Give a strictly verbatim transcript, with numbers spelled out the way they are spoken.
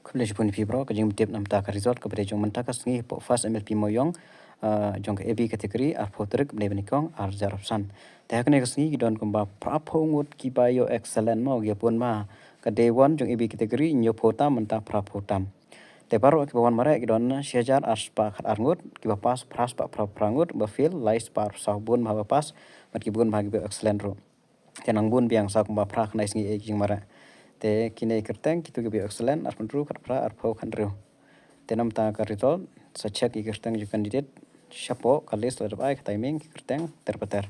Khublei shibun ïa phi bro, ka jingtip namar ka result kaba dei jong mynta ka sngi hapoh first M L P Mawïong, ah, jong ka A B category, arphew tarik bnai ba nyngkong, ar hajar arphew san. Te ha kane ka sngi ki don kumba phraphew ngut kiba ïoh excellent mo, ki bun bha. Ka day one jong A B category hynñiewphew tam, mynta phraphew tam. Te baroh kiba wan mareh ki don shi hajar arspah khatar ngut, kiba pass phraspah phraphew phra ngut, ba fail laispah arphew saw, bun bha ba pass, bad ki bun bha kiba ïoh excellent ruh. Te nang bun biang sa kumba phra khyndai sngi ïa ki jingmareh. Te kine ki kyrteng kito kiba ïoh excellent, arphew hynriew, khatphra, arphew, khathynriew. Te namar ka result, sa check ïa ki kyrteng jong ki candidate shapoh ka list la dep ai, ka timing, ki kyrteng ter pa ter.